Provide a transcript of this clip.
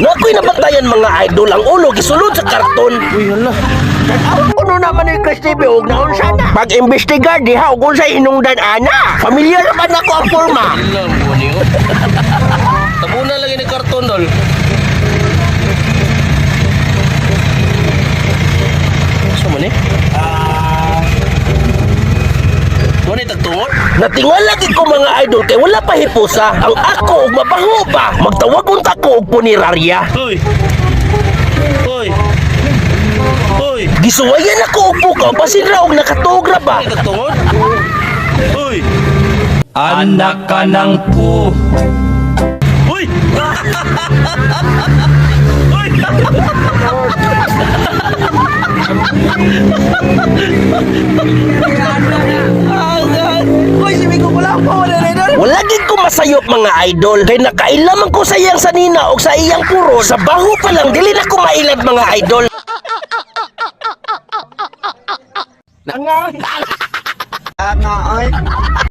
Nakoy nabantayan, mga idol, ang ulo gisulod sa karton. Uy, hala. Kuno naman ni Chris TV og naunsa na. Pag-imbestigar diha og unsay hinungdan ana. Familiar ba nako ang forma? Ilang buwan niyo. Tabunan lagi ni karton, dol. Sa man eh? Mo ni tagtungod? Natingala gid ko, mga idol, kay wala pa hipusa. Ang ako og mabaho pa. Magtawag unta ko og punerarya. Uy. Uy. Uy. Gisuwayan ako og bukaw basin ra og nakatuog ra ba. Ni tagtungod? Uy. Anak ka ng pu. Uy. Uy. Wala gid ko masayop, mga idol, kay nakailaman ko sa iyang sanina og sa iyang puro. Sa baho pa lang dili na ko mailad, mga idol.